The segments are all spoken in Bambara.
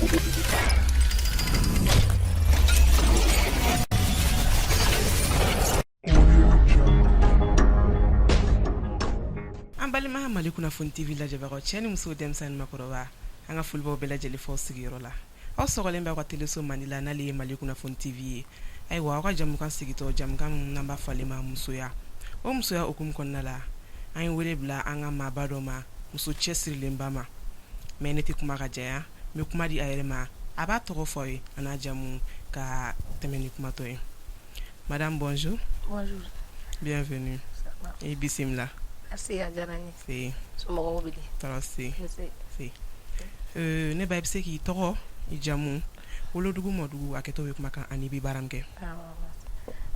An balima Mali Kunnafoni TV lajɛbagaw cɛ ni muso denmisɛn ni makɔrɔba an ka foli b'aw bɛɛ lajɛlen fɔ sigiyɔrɔ la aw sɔgɔlen bɛ aw ka teleso mandi la n'ale ye Mali Kunnafoni TV ye ayiwa aw ka jamukan sigitɔ jamukan min n'an b'a fɔ ale ma musoya o musoya hukumu kɔnɔna la an ye wele bila an ka maaba dɔ ma muso cɛsirilenba ma mais ne tɛ kuma ka janya n bɛ kuma di a yɛrɛ ma a b'a tɔgɔ fɔ aw ye a n'a jamu ka tɛmɛ ni kumatɔ ye Madame bonjour. Bonjour. Bienvenue. I bisimila. Merci a diyara n ye. Somɔgɔw bɛ di? Tɔɔrɔ si. Nse. Ne ba i bɛ se k'i tɔgɔ i jamu wolodugu mɔdugu hakɛto bɛ kuma kan ani i bɛ baara min kɛ. N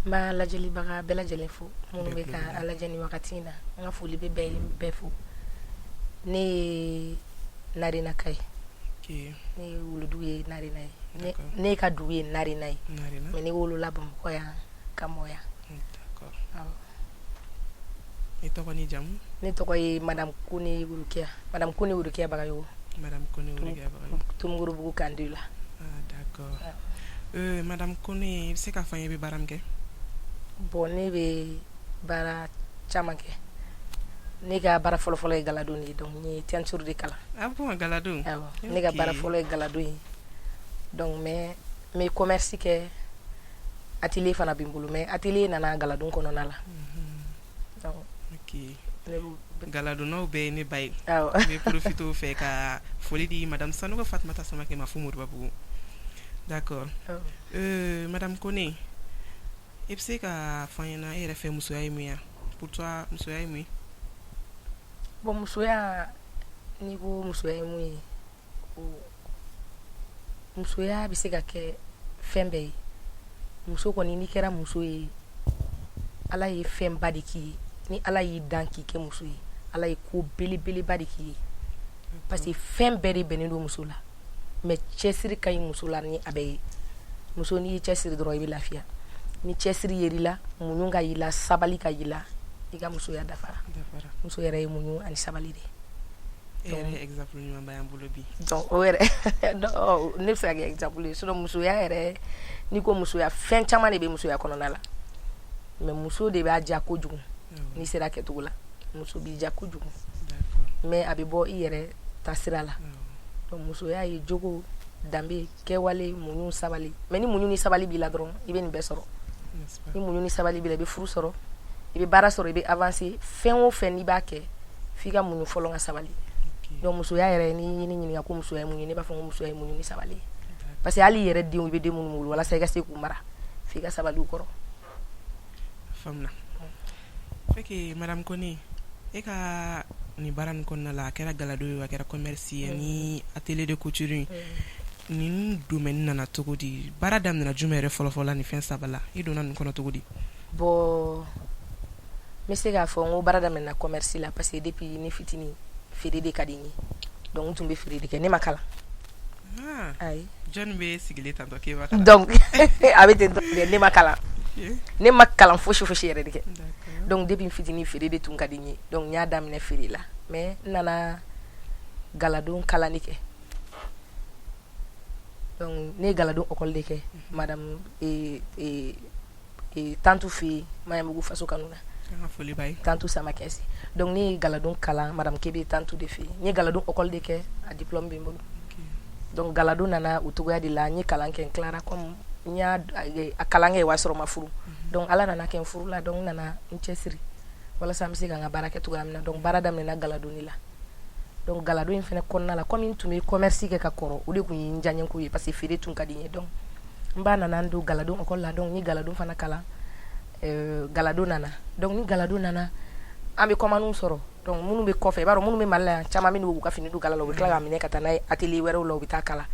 b'a lajɛlibaga bɛɛ lajɛlen fo minnu bɛ ka an lajɛ nin wagati in na n ka foli bɛ bɛɛ fo ne ye Narenaka ye. Ne wolodugu ye Narena ye ne ka dugu ye Narena ye mais ne wolola Bamakɔ yan ka mɔ yan. I tɔgɔ ni jamu? Ne tɔgɔ ye madame Kone Worokiya madame Kone Worokiya Bagayogo. Madame Kone Worokiya Bagayogo. Tomikɔrɔbugu camp 2 la. Ah d'accord. Madame Kone i bɛ se k'a fɔ an ye i bɛ baara min kɛ? Bon ne bɛ baara caman kɛ. Ne ka baara fɔlɔfɔlɔ ye galadon de ye donc n ye teinture de kalan. Ah bon galadon? Awɔ ne ka baara fɔlɔ ye galadon ye donc mais n bɛ commerce kɛ atelier fana bɛ n bolo mais atelier nana galadon kɔnɔna la. Donc ok galadonnaw bɛɛ ye ne ba ye. Awɔ n bɛ profiter o fɛ ka foli di madame Sanogo Fatumata Samakɛ ma fo Moribabugu. D'accord madame Kone i bɛ se k'a fɔ an ɲɛna e yɛrɛ fɛ musoya ye mun ye pour toi musoya ye mun ye? Bon musoya n'i ko musoya ye mun ye musoya bɛ se ka kɛ fɛn bɛɛ ye muso kɔni n'i kɛra muso ye Ala ye fɛnba de k'i ye ni Ala y'i dan k'i kɛ muso ye Ala ye ko belebeleba de k'i ye parce que fɛn bɛɛ de bɛnnen don muso la mais cɛsiri ka ɲi muso la ni a bɛɛ ye muso n'i ye cɛsiri dɔrɔn i bɛ lafiya ni cɛsiri yer'i la muɲu ka y'i la sabali ka y'i la i ka musoya dafara muso yɛrɛ ye muɲu ani sabali de ye e yɛrɛ ye exemple ɲumanba y'an bolo bi donc o yɛrɛ ne bɛ se ka kɛ exemple ye sinon musoya yɛrɛ n'i ko musoya fɛn caman de bɛ musoya kɔnɔna la mais muso de b'a diya kojugu n'i sera kɛcogo la muso b'i diya kojugu mais a bɛ bɔ i yɛrɛ taasira la donc musoya ye jogo danbe kɛwale muɲu sabali mais ni muɲu ni sabali b'i la dɔrɔn i bɛ nin bɛɛ sɔrɔ ni muɲu ni sabali b'i la i bɛ furu sɔrɔ i bɛ baara sɔrɔ i bɛ avancer fɛn o fɛn n'i b'a kɛ f'i ka muɲu fɔlɔ ka sabali donc musoya yɛrɛ n'i ye ne ɲininka ko musoya ye mun ye ne b'a fɔ ko musoya ye muɲu ni sabali parce que hali i yɛrɛ denw i bɛ den minnu wolo walasa i ka se k'u mara f'i ka sabali u kɔrɔ. Faamuna ok madame Kone e ka nin baara nin kɔnɔna la a kɛra galadon ye a kɛra commerce ye ni atelier de couture nin domaine nana cogo di baara daminɛna jumɛn yɛrɛ fɔlɔfɔlɔ la nin fɛn saba la i donna nin kɔnɔ cogo di? Bon n bɛ se k'a fɔ n ko baara daminɛna commerce la parce que depuis ne fitinin feere de ka di n ye donc n tun bɛ feere de kɛ ne ma kalan. Ayi jɔn bɛ sigilen tantɔ k'e ma kalan donc a bɛ ten tɔ ne ma kalan ne ma kalan fosi fosi yɛrɛ de kɛ donc depuis n fitinin feere de tun ka di n ye donc n y'a daminɛ feere la mais n nana galadon kalani kɛ donc ne ye galadon école de kɛ madame tantu fɛ yen Maɲanbugu faso kanu na tantu Samakɛ donc ne ye galadon kalan madame Kebe tantu de fɛ yen n ye galadon école de kɛ a diplôme bɛ n bolo donc galadon nana o cogoya de la n ye kalan kɛ n tilara comme n y'a a kalan kɛ o y'a sɔrɔ n ma furu donc Ala nana kɛ n furula donc n nana n cɛsiri walasa n bɛ se ka n ka baara kɛ cogoya min na donc baara daminɛna galadon de la donc galadon in fana kɔnɔna la comme n tun bɛ commerce kɛ ka kɔrɔ o de tun ye n diyanyeko ye parce que feere tun ka di n ye donc n ba nana n don galadon école la donc n ye galadon fana kalan galadon nana donc ni galadon nana an bɛ commande sɔrɔ donc minnu bɛ kɔfɛ i b'a dɔn minnu bɛ Mali la yan caman bɛ n'u ka fini don gala la u bɛ tila k'a minɛ ka taa n'a ye atelier wɛrɛw la u bɛ taa kala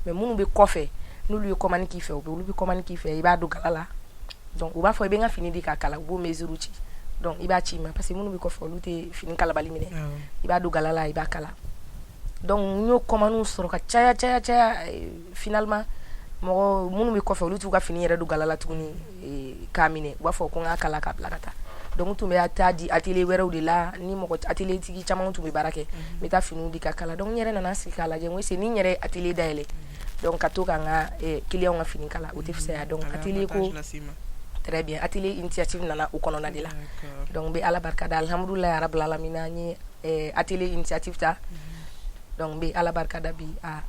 mais minnu bɛ kɔfɛ n'olu ye commande k'i fɛ olu bɛ commande k'i fɛ i b'a don gala la donc u b'a fɔ i bɛ n ka fini di k'a kala u b'o mesure ci donc i b'a ci ma parce que minnu bɛ kɔfɛ olu tɛ fini kalabali minɛ i b'a don gala la i b'a kala donc n y'o commande sɔrɔ ka caya caya caya finalement mɔgɔ minnu bɛ kɔfɛ olu t'u ka fini yɛrɛ don gala la tuguni k'a minɛ u b'a fɔ ko n k'a kala k'a bila ka taa donc n tun bɛ taa di atelier wɛrɛw de la ni mɔgɔ atelier tigi caman tun bɛ baara kɛ n bɛ taa finiw di ka kala donc n yɛrɛ nana sigi k'a lajɛ n ko est-ce que ni n yɛrɛ ye atelier dayɛlɛ Donc ka to ka n ka clients ka fini kala, o tɛ fisaya. Donc atelier ko, très bien, atelier initiative nana o kɔnɔna de la. Donc n bɛ Ala barika da, alhamdulilahi rabil alamina, n ye atelier initiative ta. Donc n bɛ Ala barika da bi, a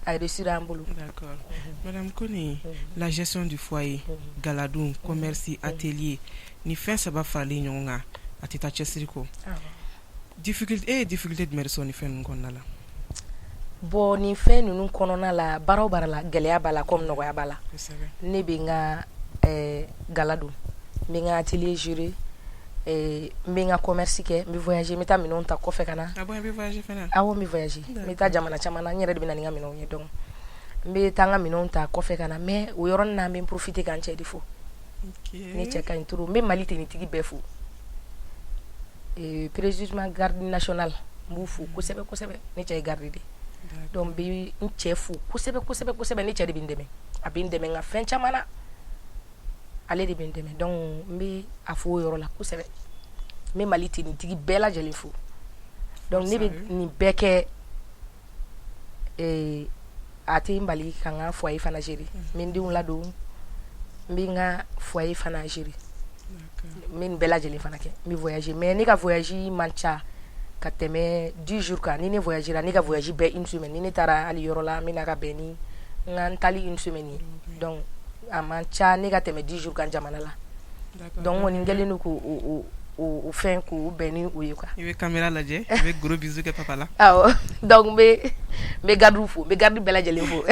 a réussir an bolo. D'accord. Madame Kone, la gestion du foyer, galadon, commerce, atelier, ni fɛn saba faralen ɲɔgɔn kan, a tɛ taa cɛsiri kɔ. Difficulté, e ye difficulté jumɛn de sɔrɔ nin fɛn ninnu kɔnɔna la? Bon, nin fɛn ninnu kɔnɔna la, baara o baara la, gɛlɛya b'a la comme nɔgɔya b'a la. Ne bɛ n ka gala don, n bɛ n ka atelier gérer, n bɛ n ka commerce kɛ, n bɛ voyager, n bɛ taa minɛnw ta kɔfɛ ka na. Ah bon, i bɛ voyager fana? Awɔ, n bɛ voyager, n bɛ taa jamana caman na, n yɛrɛ de bɛ na ni n ka minɛnw ye. Donc n bɛ taa n ka minɛnw ta kɔfɛ ka na, mais o yɔrɔnin na, n bɛ n profiter ka n cɛ de fo. Ne cɛ ka ɲi trop. N bɛ Mali tenitigi bɛɛ fo, précisément garde nationale, n b'u fo kosɛbɛ kosɛbɛ. Ne cɛ ye garde de. Donc n bɛ n cɛ fo kosɛbɛ kosɛbɛ kosɛbɛ. Ne cɛ de bɛ n dɛmɛ, a bɛ n dɛmɛ n ka fɛn caman na, ale de bɛ n dɛmɛ. Donc n bɛ a fo o yɔrɔ la kosɛbɛ. N bɛ Mali tenitigi bɛɛ lajɛlen fo. Donc ne bɛ nin bɛɛ kɛ, a tɛ n bali ka n ka foyer fana gérer. N bɛ n denw ladon, n bɛ n ka foyer fana gérer, n bɛ nin bɛɛ lajɛlen fana kɛ. N bɛ voyager, mais ne ka voyage man ca ka tɛmɛ 10 jours kan. Ni ne voyagera, ne ka voyage bɛɛ une semaine. Ni ne taara hali yɔrɔ la, n bɛ na ka bɛn ni n ka n taali une semaine ye. Donc a man ca ne ka tɛmɛ 10 jours kan jamana la. Donc n kɔni kɛlen don k'o o fɛn k'o bɛn ni o ye quoi. I bɛ caméra lajɛ, i bɛ gros bisou kɛ papa la. Awɔ, donc n bɛ garde fo, n bɛ garde bɛɛ lajɛlen fo.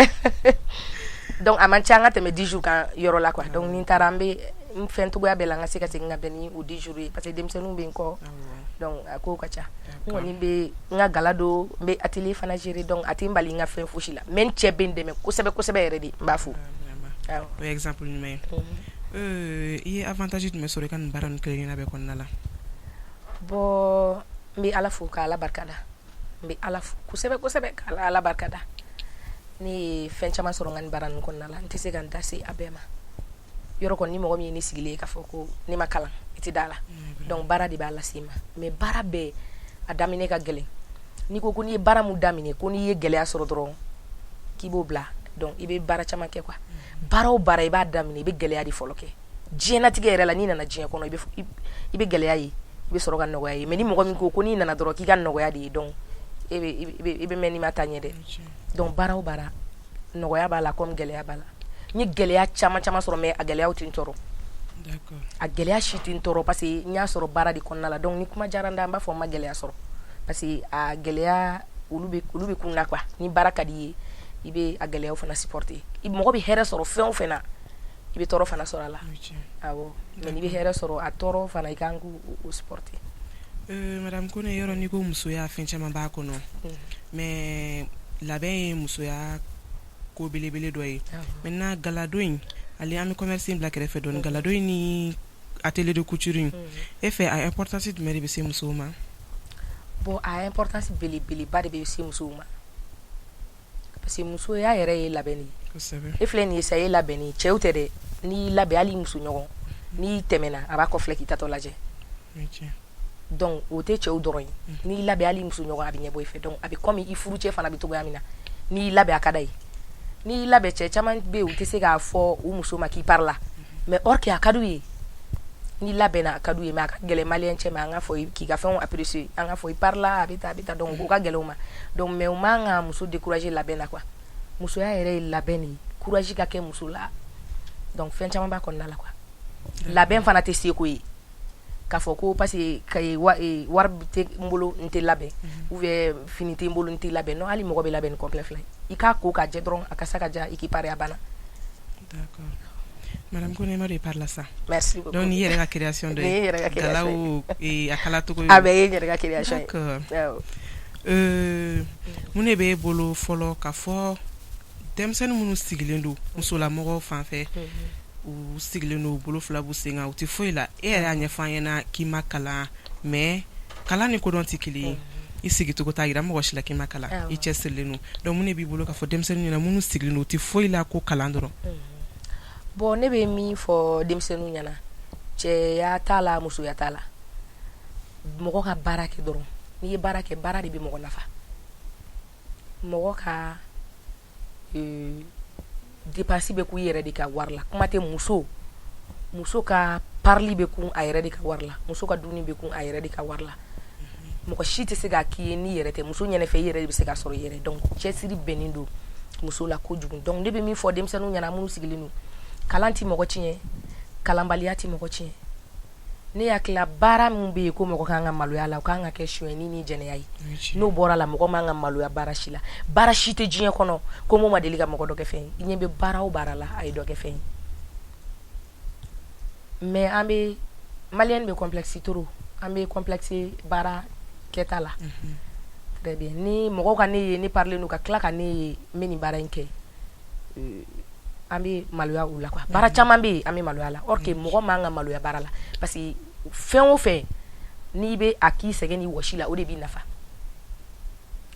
Donc a man ca an ka tɛmɛ 10 jours kan yɔrɔ la quoi. Donc ni n taara, n bɛ n fɛn cogoya bɛɛ la n ka se ka segin ka bɛn ni o 10 jours ye, parce que denmisɛnninw bɛ n kɔ. Donc a kow ka ca. N kɔni bɛ n ka gala don, n bɛ atelier fana gérer. Donc a tɛ n bali n ka fɛn fosi la, mais n cɛ bɛ n dɛmɛ kosɛbɛ kosɛbɛ yɛrɛ de, n b'a fo. Awɔ, o ye exemple ɲuman ye. I ye avantage jumɛn sɔrɔ i ka nin baara ninnu kelen kelenna bɛɛ kɔnɔna la? Bon, n bɛ Ala fo ka Ala barika da. N bɛ Ala fo kosɛbɛ kosɛbɛ ka Ala barika da. Ne ye fɛn caman sɔrɔ n ka nin baara ninnu kɔnɔna la, n tɛ se ka n da se a bɛɛ ma. Yɔrɔ kɔni, ni mɔgɔ min ye ne sigilen ye k'a fɔ ko ne ma kalan, i tɛ da la. Donc baara de b'a lase n ma, mais baara bɛɛ a daminɛ ka gɛlɛn. N'i ko ko n'i ye baara mun daminɛ, ko n'i ye gɛlɛya sɔrɔ dɔrɔn k'i b'o bila, donc i bɛ baara caman kɛ quoi. Baara o baara, i b'a daminɛ, i bɛ gɛlɛya de fɔlɔ kɛ. Diɲɛlatigɛ yɛrɛ la, n'i nana diɲɛ kɔnɔ, i bɛ gɛlɛya ye, i bɛ sɔrɔ ka nɔgɔya ye. Mais ni mɔgɔ min ko ko n'i nana dɔrɔn k'i ka nɔgɔya de ye, donc e bɛ i bɛ mɛn n'i ma taa ɲɛ dɛ. Donc baara o baara, nɔgɔya b'a la comme gɛlɛya b'a la. N ye gɛlɛya caman caman sɔrɔ, mais a gɛlɛyaw tɛ n tɔɔrɔ, a gɛlɛya si tɛ n tɔɔrɔ, parce que n y'a sɔrɔ baara de kɔnɔna la. Donc ni kuma diyara n da, n b'a fɔ n ma gɛlɛya sɔrɔ, parce que a gɛlɛya olu bɛ kun na quoi. Ni baara ka di i ye, i bɛ a gɛlɛyaw fana supporter. Mɔgɔ bɛ hɛrɛ sɔrɔ fɛn o fɛn na, i bɛ tɔɔrɔ fana sɔrɔ a la. Awɔ, mais n'i bɛ hɛrɛ sɔrɔ, a tɔɔrɔ fana, i kan k'o supporter. Madame Kone, yɔrɔ n'i ko musoya, fɛn caman b'a kɔnɔ, mais labɛn ye musoya ko belebele dɔ ye. Maintenant, galadon in, ale an bɛ commerce in bila kɛrɛfɛ dɔɔni. Galadon in ni atelier de couture in, e fɛ, a importance jumɛn de bɛ se musow ma? Bon, a importance belebeleba de bɛ se musow ma, parce que musoya yɛrɛ ye labɛn de ye. E filɛ nin ye sa, e labɛnni, cɛw tɛ dɛ. N'i y'i labɛn, hali muso ɲɔgɔn, n'i tɛmɛna, a b'a kɔfilɛ k'i tatɔ lajɛ. Donc o tɛ cɛw dɔrɔn ye. N'i labɛn, hali muso ɲɔgɔn, a bɛ ɲɛbɔ i fɛ. Donc a bɛ comme i furucɛ fana bɛ cogoya min na, n'i y'i labɛn, a ka d'a ye. N'i y'i labɛn, cɛ caman bɛ yen, u tɛ se k'a fɔ u muso ma k'i pari la, mais or que a ka d'u ye. N'i labɛnna, a ka d'u ye, mais a ka gɛlɛn malien cɛ ma an ka fɔ k'i ka fɛnw apprécier, an ka fɔ i pari la, a bɛ tan, a bɛ tan. Donc o ka gɛlɛn u ma. Donc mais u man ka muso décourager labɛn na quoi. Musoya yɛrɛ ye labɛn de ye, courage ka kɛ muso la. Donc fɛn caman b'a kɔnɔna la quoi. Labɛn fana tɛ seko ye k'a fɔ ko parce que wari tɛ n bolo, n tɛ labɛn, ou bien fini tɛ n bolo, n tɛ labɛn. Non, hali mɔgɔ bɛ labɛn ni complet fila ye. I k'a ko k'a jɛ dɔrɔn, a kasa ka ja, i k'i pari, a banna. D'accord. Madame Kone, ma de par la sa. Merci beaucoup. Donc ni yɛrɛ ka création dɔ ye. Nin ye n yɛrɛ ka création ye. Galaw, a kala cogo. A bɛɛ ye n yɛrɛ ka création ye. D'accord. Mun de b'e bolo fɔlɔ ka fɔ denmisɛnnin minnu sigilen don musolamɔgɔw fan fɛ, u sigilen don, u bolo fila b'u sen kan, u tɛ foyi la? E yɛrɛ y'a ɲɛfɔ an ɲɛna k'i ma kalan, mais kalan ni kodɔn tɛ kelen ye. I sigicogo t'a jira mɔgɔ si la k'i ma kalan, i cɛ sirilen don. Donc mun de b'i bolo ka fɔ denmisɛnnin ɲɛna minnu sigilen don, u tɛ foyi la ko kalan dɔrɔn? Bon, ne bɛ min fɔ denmisɛnninw ɲɛna, cɛya t'a la, musoya t'a la, mɔgɔ ka baara kɛ dɔrɔn. N'i ye baara kɛ, baara de bɛ mɔgɔ nafa. Mɔgɔ ka Dépense bɛ kun i yɛrɛ de ka wari la. Kuma tɛ muso, muso ka parili bɛ kun a yɛrɛ de ka wari la, muso ka dumuni bɛ kun a yɛrɛ de ka wari la. Mɔgɔ si tɛ se k'a k'i ye n'i yɛrɛ tɛ. Muso ɲɛnafɛ, i yɛrɛ de bɛ se k'a sɔrɔ i yɛrɛ. Donc cɛsiri bɛnnen don muso la kojugu. Donc ne bɛ min fɔ denmisɛnninw ɲɛna minnu sigilen don, kalan tɛ mɔgɔ tiɲɛ, kalanbaliya tɛ mɔgɔ tiɲɛ. Ne hakili baara min bɛ yen ko mɔgɔ kan ka maloya la, o kan ka kɛ sonyɛni ni jɛnɛya ye. N'o bɔra la, mɔgɔ man ka maloya baara si la. Baara si tɛ diɲɛ kɔnɔ ko mun ma deli ka mɔgɔ dɔ kɛ fɛn ye. I ɲɛ bɛ baara o baara la, a ye dɔ kɛ fɛn ye. Mais an bɛ malien bɛ complexe trop, an bɛ complexe baara kɛta la. Très bien, ni mɔgɔw ka ne ye ne parilen don, ka tila ka ne ye n bɛ nin baara in kɛ, an bɛ maloya u la quoi. Baara caman bɛ yen, an bɛ maloya la, or que mɔgɔ man ka maloya baara la, parce que fɛn o fɛn n'i bɛ a k'i sɛgɛn ni wɔsi la, o de b'i nafa.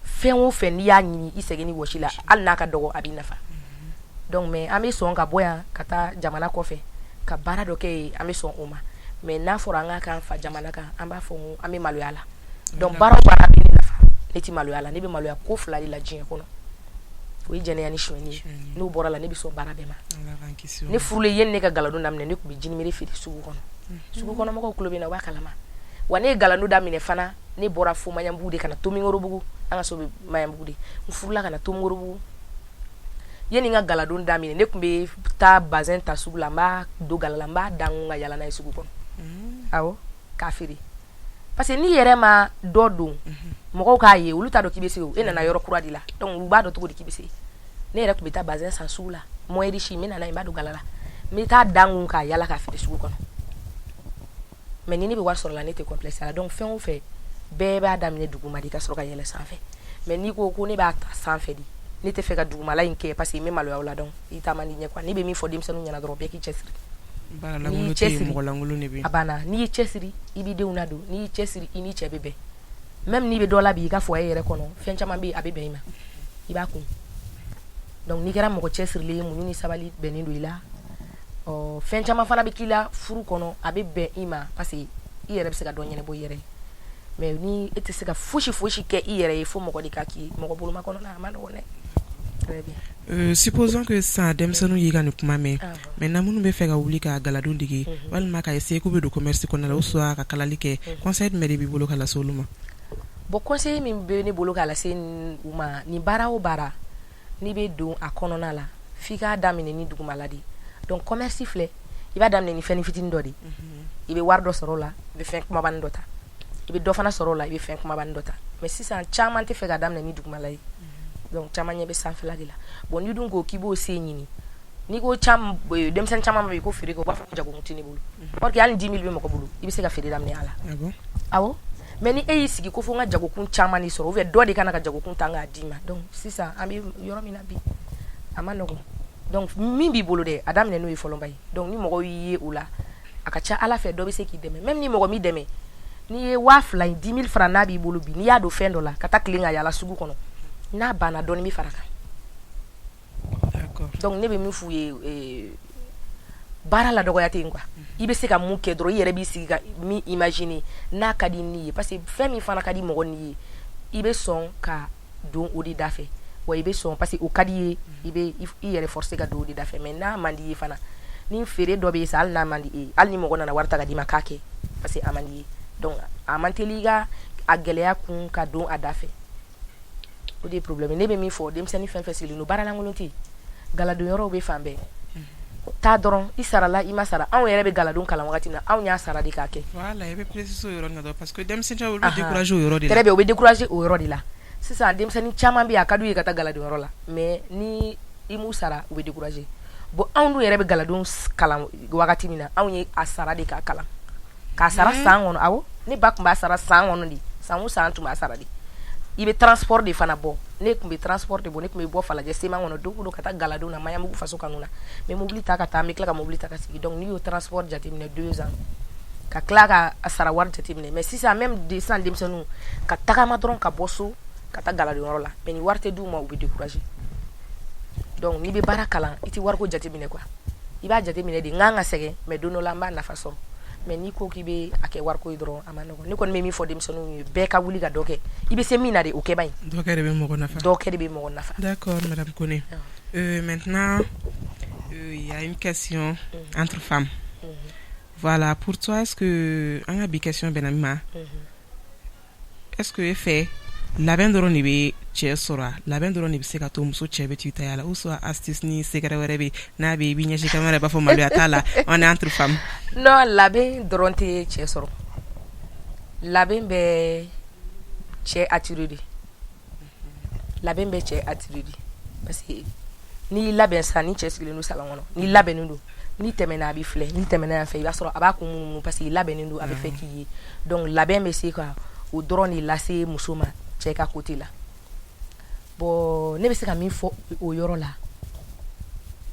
Fɛn o fɛn n'i y'a ɲini i sɛgɛn ni wɔsi la, hali n'a ka dɔgɔ, a b'i nafa. Donc mais an bɛ sɔn ka bɔ yan ka taa jamana kɔfɛ ka baara dɔ kɛ yen, an bɛ sɔn o ma. Mais n'a fɔra an k'a k'an fa jamana kan, an b'a fɔ an bɛ maloya la. Donc baara o baara bɛ ne nafa, ne tɛ maloya la. Ne bɛ maloya ko fila de la diɲɛ kɔnɔ, o ye jɛnɛya ni sonyɛni ye. N'o bɔra la, ne bɛ sɔn baara bɛɛ ma. Ne furulen, yen ne ka galadon daminɛ, ne tun bɛ jinimere feere sugu kɔnɔ. Sugu kɔnɔ mɔgɔw tulo bɛ na, u b'a kalama wa. Ne ye galadon daminɛ fana, ne bɔra fo Maɲanbugu de ka na Tomikɔrɔbugu. An ka so bɛ Maɲanbugu de. N furula ka na Tomikɔrɔbugu. Yanni n ka galadon daminɛ, ne tun bɛ taa bazɛn ta sugu la, n b'a don gala la, n b'a da n kun ka yala n'a ye sugu kɔnɔ, awɔ, k'a feere. Parce que n'i yɛrɛ ma dɔ don, mɔgɔw k'a ye, olu t'a dɔn k'i bɛ se. O e nana yɔrɔ kura de la, donc u b'a dɔn cogo di k'i bɛ se? Ne yɛrɛ tun bɛ taa bazɛn san sugu la, moins riche, n bɛ na n'a ye, n b'a don gala la, n bɛ taa da n kun k'a yala k'a feere sugu kɔnɔ. Mais ni ne bɛ wari sɔrɔ la, ne tɛ complexe la. Donc fɛn o fɛn, bɛɛ b'a daminɛ duguma de ka sɔrɔ ka yɛlɛ sanfɛ. Mais n'i ko ko ne b'a ta sanfɛ de, ne tɛ fɛ ka dugumala in kɛ parce que n bɛ maloya o la, donc i taa man di ɲɛ quoi. Ne bɛ min fɔ denmisɛnninw ɲɛna dɔrɔn, bɛɛ k'i cɛsiri. N'i y'i cɛsiri, a banna. N'i y'i cɛsiri, i b'i denw ladon. N'i y'i cɛsiri, i ni cɛ bɛ bɛn. Même n'i bɛ dɔ la bi, i ka foyer yɛrɛ kɔnɔ, fɛn caman bɛ yen, a bɛ bɛn i ma, i b'a kun. Donc n'i kɛra mɔgɔ cɛsirilen ye, muɲu ni sabali bɛnnen don i la, ɔ fɛn caman fana bɛ k'i la furu kɔnɔ, a bɛ bɛn i ma, parce que i yɛrɛ bɛ se ka dɔ ɲɛnabɔ i yɛrɛ ye. Mais ni e tɛ se ka fosi fosi kɛ i yɛrɛ ye, fo mɔgɔ de ka k'i ye, mɔgɔ boloma kɔnɔna, a ma nɔgɔn dɛ. Très bien. Supposons que sisan denmisɛnninw y'i ka nin kuma mɛn, maintenant minnu bɛ fɛ ka wuli ka galadon dege walima ka essayer k'u bɛ don commerce kɔnɔna la ou soit ka kalali kɛ, conseil jumɛn de b'i bolo ka lase olu ma? Bon, conseil min bɛ ne bolo k'a lase u ma, nin baara o baara, n'i bɛ don a kɔnɔna la, f'i k'a daminɛ ni dugumala de. Donc commerce filɛ, i b'a daminɛ ni fɛn fitinin dɔ de, i bɛ wari dɔ sɔrɔ o la, i bɛ fɛn kumabanin dɔ ta, i bɛ dɔ fana sɔrɔ o la, i bɛ fɛn kumabanin dɔ ta. Mais sisan, caman tɛ fɛ ka daminɛ ni dugumala ye, donc caman ɲɛ bɛ sanfɛla de la. Bon, n'i dun ko k'i b'o se ɲini, n'i ko denmisɛnnin caman bɛ yen ko feere kɛ, u b'a fɔ ko jagokun tɛ ne bolo. Or que hali ni 10 000 bɛ mɔgɔ bolo, i bɛ se ka feere daminɛ a la. Awɔ, mais ni e y'i sigi ko fo n ka jagokun caman de sɔrɔ, ou bien dɔ de kana ka jagokun ta k'a d'i ma, donc sisan an bɛ yɔrɔ min na bi, a ma nɔgɔn. Donc min b'i bolo dɛ, a daminɛ n'o ye fɔlɔba ye. Donc ni mɔgɔw y'i ye o la, a ka ca Ala fɛ, dɔ bɛ se k'i dɛmɛ. Même ni mɔgɔ m'i dɛmɛ, n'i ye 2000 in, 10 000 francs, n'a b'i bolo bi, n'i y'a don fɛn dɔ la ka taa tilen ka yala sugu kɔnɔ, n'a banna, dɔɔni bɛ fara kan. Donc ne bɛ min f'u ye, baara la dɔgɔya tɛ yen quoi. I bɛ se ka mun kɛ dɔrɔn, i yɛrɛ b'i sigi ka min imaginer n'a ka di ni ye, parce que fɛn min fana ka di mɔgɔ ni ye, i bɛ sɔn ka don o de da fɛ. Wa i bɛ sɔn parce que o ka di i ye, i bɛ i yɛrɛ forcer ka don o de da fɛ. Mais n'a man di i ye fana, ni feere dɔ bɛ yen sa, hali n'a man di i ye, hali ni mɔgɔ nana wari ta ka d'i ma k'a kɛ, parce que a man di i ye, donc a man teli i ka a gɛlɛya kun ka don a da fɛ. O de ye problème. Ne bɛ min fɔ denmisɛnnin fɛn fɛn sigilen don, baara lankolon tɛ yen, galadon yɔrɔw bɛ fan bɛɛ. Taa dɔrɔn, i sarala, i ma sara. Anw yɛrɛ bɛ galadon kalan wagati min na, anw y'a sara de k'a kɛ. Voilà, i bɛ préciser o yɔrɔ la parce que denmisɛnnin caman olu bɛ décourager o yɔrɔ de la. Très bien, u bɛ décourager o yɔrɔ de la. Sisan denmisɛnnin caman bɛ yen, a ka d'u ye ka taa galadon yɔrɔ la, mais ni i m'u sara, u bɛ décourager. Bon, anw dun yɛrɛ bɛ galadon kalan wagati min na, anw ye a sara de k'a kalan, k'a sara san kɔnɔ. Awɔ, ne ba tun b'a sara san kɔnɔ de, san o san tun b'a sara de. I bɛ transport de fana bɔ. Ne tun bɛ transport de bɔ. Ne tun bɛ bɔ Falajɛ CMA kɔnɔ don o don ka taa galadon na Maɲanbugu faso kanu na. N bɛ mobili ta ka taa, n bɛ tila ka mobili ta ka segin. Donc n'i y'o transport jateminɛ, 2 ans, ka tila ka a sara wari jateminɛ. Mais sisan, même sisan denmisɛnninw ka tagama dɔrɔn ka bɔ so ka taa galadon yɔrɔ la, mais ni wari tɛ d'u ma, u bɛ décourager. Donc n'i bɛ baara kalan, i tɛ wariko jateminɛ quoi. I b'a jateminɛ de, n kan ka sɛgɛn, mais don dɔ la n b'a nafa sɔrɔ. Mais n'i ko k'i bɛ a kɛ wariko ye dɔrɔn, a ma nɔgɔn. Ne kɔni bɛ min fɔ denmisɛnninw ye, bɛɛ ka wuli ka dɔ kɛ. I bɛ se min na de, o kɛ ban. Dɔ kɛ de bɛ mɔgɔ nafa. Dɔ kɛ de bɛ mɔgɔ nafa. D'accord, madame Kone. Maintenant, il y a une question entre femmes. Voilà, pour toi, est-ce que an ka bi question bɛnna min ma, est-ce que e fɛ labɛn dɔrɔn de bɛ cɛ sɔrɔ, labɛn dɔrɔn de bɛ se ka to muso cɛ bɛ to i ta la, ou soit astuce ni secret wɛrɛ bɛ n'a bɛ i b'i ɲɛsin caméra i b'a fɔ maloya t'a la, on est entre femmes? Non, labɛn dɔrɔn tɛ cɛ sɔrɔ. Labɛn bɛ cɛ attirer de, labɛn bɛ cɛ attirer de, parce que n'i labɛn sisan, ni cɛ sigilen don salon kɔnɔ, n'i labɛnnen don, n'i tɛmɛna a b'i filɛ, n'i tɛmɛna yan fɛ, i b'a sɔrɔ a b'a kun munumunu, parce que i labɛnnen don, a bɛ fɛ k'i ye. Donc labɛn bɛ se ka o dɔrɔn de lase muso ma cɛ ka côté la. Bon, ne bɛ se ka min fɔ o yɔrɔ la,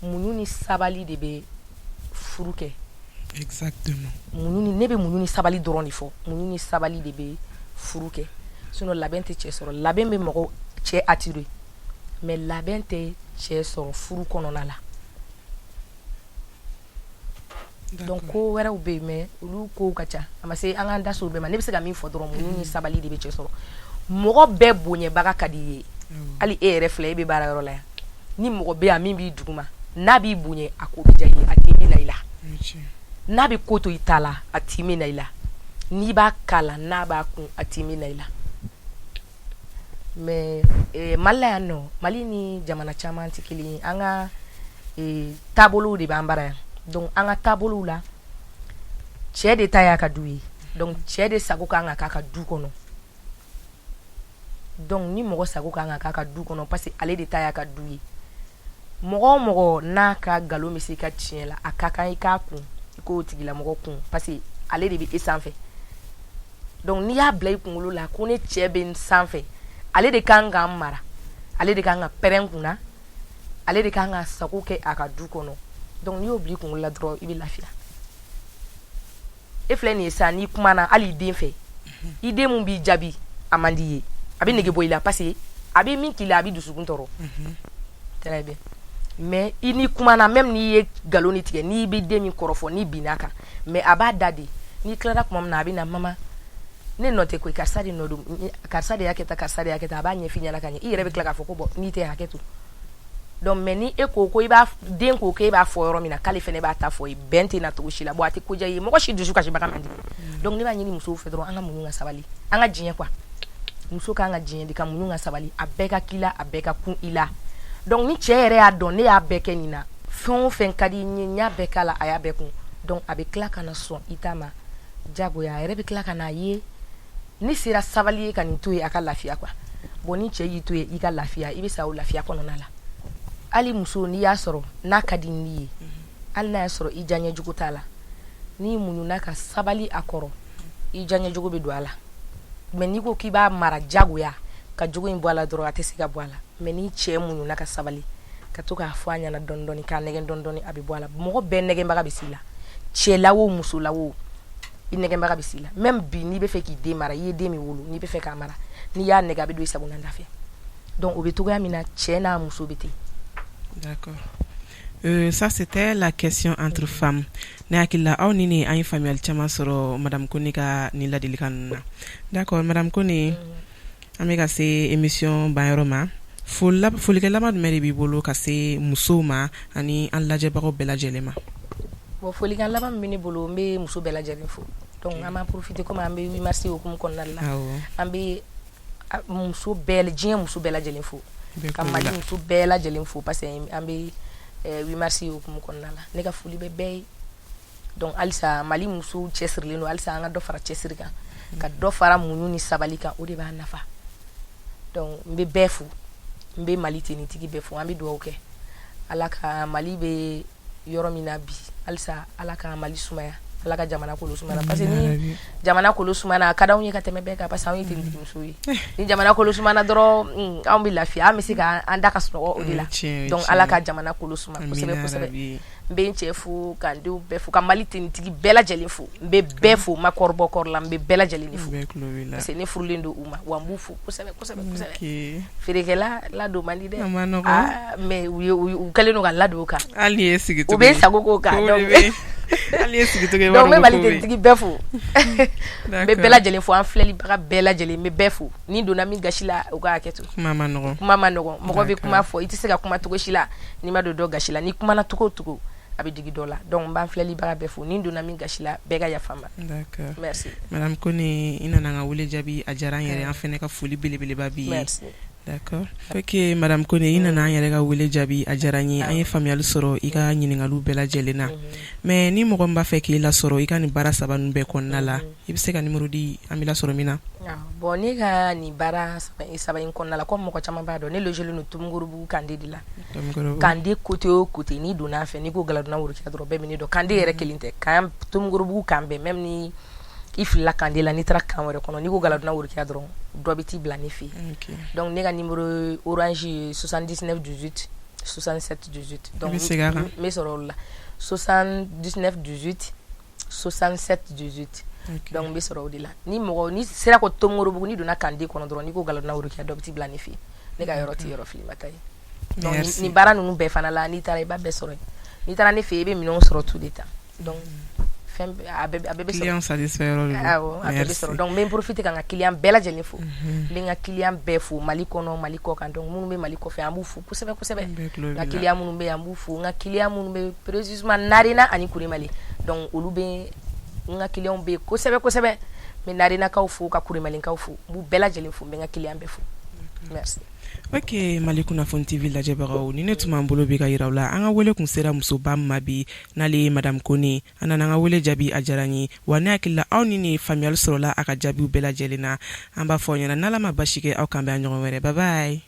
muɲu ni sabali de bɛ furu kɛ. Exactement. Muɲu ni, ne bɛ muɲu ni sabali dɔrɔn de fɔ. Muɲu ni sabali de bɛ furu kɛ, sinon labɛn tɛ cɛ sɔrɔ. Labɛn bɛ mɔgɔ cɛ attirer, mais labɛn tɛ cɛ sɔrɔ furu kɔnɔna la. Donc ko wɛrɛw bɛ yen, mais olu kow ka ca, a ma se an k'an da se o bɛɛ ma. Ne bɛ se ka min fɔ dɔrɔn, muɲu ni sabali de bɛ cɛ sɔrɔ. Mɔgɔ bɛɛ bonyabaga ka di i ye. Hali e yɛrɛ filɛ, e bɛ baara yɔrɔ la yan, ni mɔgɔ bɛ yan min b'i duguma, n'a b'i bonya, a ko bɛ diya i ye, a t'i minɛ i la. N'a bɛ ko to i ta la, a t'i minɛ i la. N'i b'a kala, n'a b'a kun, a t'i minɛ i la. Mais Mali la yan nɔ, Mali ni jamana caman tɛ kelen ye. An ka taabolow de b'an bara yan. Donc an ka taabolow la, cɛ de ta y'a ka du ye, donc cɛ de sago kan ka k'a ka du kɔnɔ. Donc ni mɔgɔ sago kan ka k'a ka du kɔnɔ, parce que ale de ta y'a ka du ye, mɔgɔ o mɔgɔ n'a ka nkalon bɛ se ka tiɲɛ la, a ka kan i k'a kun, i k'o tigilamɔgɔ kun, parce que ale de bɛ e sanfɛ. Donc n'i y'a bila i kunkolo la ko ne cɛ bɛ n sanfɛ, ale de kan k'an mara, ale de kan ka pɛrɛn kunna, ale de kan ka sago kɛ a ka du kɔnɔ. Donc n'i y'o bila i kunkolo la dɔrɔn, i bɛ lafiya. E filɛ nin ye sisan, n'i kumana hali i den fɛ, i den mun b'i jaabi, a man di i ye, a bɛ nege bɔ i la, parce que a bɛ min k'i la, a bɛ dusukun tɔɔrɔ. Très bien. Mais i ni kumana, même n'i ye nkalon ni tigɛ, n'i bɛ den min kɔrɔfɔ, n'i binna a kan, mais a b'a da de. N'i tilara tuma min na, a bɛ na: "Mama, ne nɔ tɛ koyi, karisa de nɔ don, karisa de y'a kɛ tan, karisa de y'a kɛ tan." A b'a ɲɛf'i ɲɛna ka ɲɛ, i yɛrɛ bɛ tila k'a fɔ ko bon, n'i tɛ, hakɛ to. Donc mais ni e ko ko i b'a den ko k'e b'a fɔ yɔrɔ min na, k'ale fana b'a ta fɔ ye, bɛn tɛ na cogo si la. Bon, a tɛ ko diya i ye, mɔgɔ si dusu kasibaga man di. Donc ne b'a ɲini musow fɛ dɔrɔn, an ka muɲu ka sabali, an ka diɲɛ quoi. Muso kan ka diɲɛ de ka muɲu ka sabali, a bɛɛ ka k'i la, a bɛɛ ka kun i la. Donc ni cɛ yɛrɛ y'a dɔn ne y'a bɛɛ kɛ nin na, fɛn o fɛn ka di n ye, n y'a bɛɛ k'a la, a y'a bɛɛ kun, donc a bɛ tila ka na sɔn i ta ma jagoya. A yɛrɛ bɛ tila ka n'a ye ne sera sabali ye ka nin to yen, a ka lafiya quoi. Bon, ni cɛ y'i to yen i ka lafiya, i bɛ sa o lafiya kɔnɔna la. Hali muso, n'i y'a sɔrɔ n'a ka di n'i ye, hali n'a y'a sɔrɔ i diyaɲɛ jugu t'a la, n'i muɲuna ka sabali a kɔrɔ, i diyaɲɛ jugu bɛ don a la. Mais n'i ko k'i b'a mara jagoya ka jogo in bɔ a la dɔrɔn, a tɛ se ka bɔ a la. Mais ni cɛ muɲuna ka sabali, ka to k'a fɔ a ɲɛna dɔɔni dɔɔni, k'a nɛgɛn dɔɔni dɔɔni, a bɛ bɔ a la. Mɔgɔ bɛɛ nɛgɛnbaga bɛ s'i la, cɛ la o, muso la o, i nɛgɛnbaga bɛ s'i la. Même bi, n'i bɛ fɛ k'i den mara, i ye den min wolo, n'i bɛ fɛ k'a mara, n'i y'a nɛgɛ, a bɛ don i sagona fɛ. Donc o bɛ togoya min na, cɛ n'a muso bɛ ten. D'accord. Ça, c'était la question entre femmes. Ne hakili la, aw ni ne, an ye faamuyali caman sɔrɔ madame Kone ka nin ladilikan ninnu na. D'accord, madame Kone, an bɛ ka se émission banyɔrɔ ma. Folikɛ laban jumɛn de b'i bolo ka se musow ma ani an lajɛbagaw bɛɛ lajɛlen ma? Bon, folikan laban min bɛ ne bolo, n bɛ muso bɛɛ lajɛlen fo. Donc an b'an profiter, comme an bɛ 8 mars hukumu kɔnɔna la, an bɛ muso bɛɛ, diɲɛ muso bɛɛ lajɛlen fo, ka Mali muso bɛɛ lajɛlen fo, parce que an bɛ 8 mars hukumu kɔnɔna la. Ne ka foli bɛ bɛɛ ye. Donc halisa Mali musow cɛsirilen don, halisa an ka dɔ fara cɛsiri kan, ka dɔ fara muɲu ni sabali kan, o de b'a nafa. Donc n bɛ bɛɛ fo, n bɛ Mali tenitigi bɛɛ fo. An bɛ dugawu kɛ Ala ka Mali bɛ yɔrɔ min na bi, halisa Ala ka Mali sumaya, Ala ka jamana kolo sumaya, parce que ni jamana kolo sumana, a ka d'anw ye ka tɛmɛ bɛɛ kan, parce que anw ye tenitigi musow ye. Ni jamana kolo sumana dɔrɔn, anw bɛ lafiya, an bɛ se k'an da ka sunɔgɔ o de la. Donc Ala ka jamana kolo suma kosɛbɛ kosɛbɛ. N bɛ n cɛ fo, ka n denw bɛɛ fo, ka Mali tenitigi bɛɛ lajɛlen fo. N bɛ bɛɛ fo, ma kɔrɔbɔ kɔrɔ la, n bɛ bɛɛ lajɛlen de fo, parce que ne furulen don u ma, wa n b'u fo kosɛbɛ kosɛbɛ kosɛbɛ. Feerekɛla ladon man di dɛ, mais u kɛlen don ka ladon o kan. Hali n'i ye sigi. U bɛ n sago k'o kan. Donc Donc n bɛ Mali tenitigi bɛɛ fo, n bɛ bɛɛ lajɛlen fo, an filɛlibaga bɛɛ lajɛlen, n bɛ bɛɛ fo. Ni donna min gasi la, u ka hakɛ to. Kuma man nɔgɔn. Kuma man nɔgɔn, mɔgɔ bɛ kuma fɔ, i tɛ se ka kuma cogo si la n'i ma don dɔ gasi la. N'i kumana cogo o cogo, a bɛ digi dɔ la. Donc n b'an filɛlibaga bɛɛ fo. Ni donna min gasi la, bɛɛ ka yafa n ma. D'accord. Merci. Madame Kone, i nana an ka wele jaabi, a diyara an yɛrɛ, an fana ka foli belebeleba b'i ye. Merci. D'accord. Ok madame Kone, i nana an yɛrɛ ka wele jaabi, a diyara n ye. An ye faamuyali sɔrɔ i ka ɲininkaliw bɛɛ lajɛlen na. Mais ni mɔgɔ min b'a fɛ k'i lasɔrɔ i ka nin baara saba ninnu bɛɛ kɔnɔna la, i bɛ se ka numéro di an b'i lasɔrɔ min na? Bon, ne ka nin baara saba in kɔnɔna la, comme mɔgɔ caman b'a dɔn, ne logé len don Tomikɔrɔbugu Kande de la. Kande côté o côté, n'i donna a fɛ, n'i ko Galadonna Worokiya dɔrɔn, bɛɛ bɛ ne dɔn. Kande yɛrɛ kelen tɛ, kan Tomikɔrɔbugu kan bɛɛ, même ni i filila Kande la, n'i taara kan wɛrɛ kɔnɔ, n'i ko Galadonna Worokiya dɔrɔn, dɔ bɛ t'i bila ne fɛ yen. Donc ne ka numéro Orange ye 79 18 67 18. Donc i bɛ segin a kan. N bɛ sɔrɔ o la, 79 18 67 18. Donc n bɛ sɔrɔ o de la. Ni mɔgɔ ni sera ko Tomikɔrɔbugu, n'i donna Kande kɔnɔ dɔrɔn, n'i ko Galadonna Worokiya, dɔ bɛ t'i bila ne fɛ yen. Ne ka yɔrɔ tɛ yɔrɔ filimata ye. Donc nin baara ninnu bɛɛ fana la, n'i taara, i b'a bɛɛ sɔrɔ yen. N'i taara ne fɛ yen, i bɛ minɛnw sɔrɔ tout de temps. Donc fɛn a bɛɛ bɛ sɔrɔ. Client satisfait yɔrɔ de don. Awɔ, a bɛɛ bɛ sɔrɔ. Donc n bɛ n profiter ka n ka client bɛɛ lajɛlen fo. N bɛ n ka client bɛɛ fo Mali kɔnɔ, Mali kɔ kan. Donc minnu bɛ Mali kɔfɛ, an b'u fo kosɛbɛ kosɛbɛ. N ka client minnu bɛ yen, an b'u fo. N ka client minnu bɛ précisément Narena ani Kuremale, donc olu bɛ, n ka clients bɛ yen kosɛbɛ kosɛbɛ. N bɛ Narenakaw fo, ka Kuremalekaw fo, n b'u bɛɛ lajɛlen fo, n bɛ n ka client bɛɛ fo. Merci. Ok, Mali kunnafoni TV lajɛbagaw, ni ne tun b'an bolo bi ka yira aw la, an ka wele kun sera musoba ma bi, n'ale ye madame Kone. A nana an ka wele jaabi, a diyara n ye. Wa ne hakili la, aw ni ne faamuyali sɔrɔla a ka jaabiw bɛɛ lajɛlen na. An b'a fɔ aw ɲɛna, n'Ala ma basi kɛ, aw k'an bɛn a ɲɔgɔn wɛrɛ. Bye bye.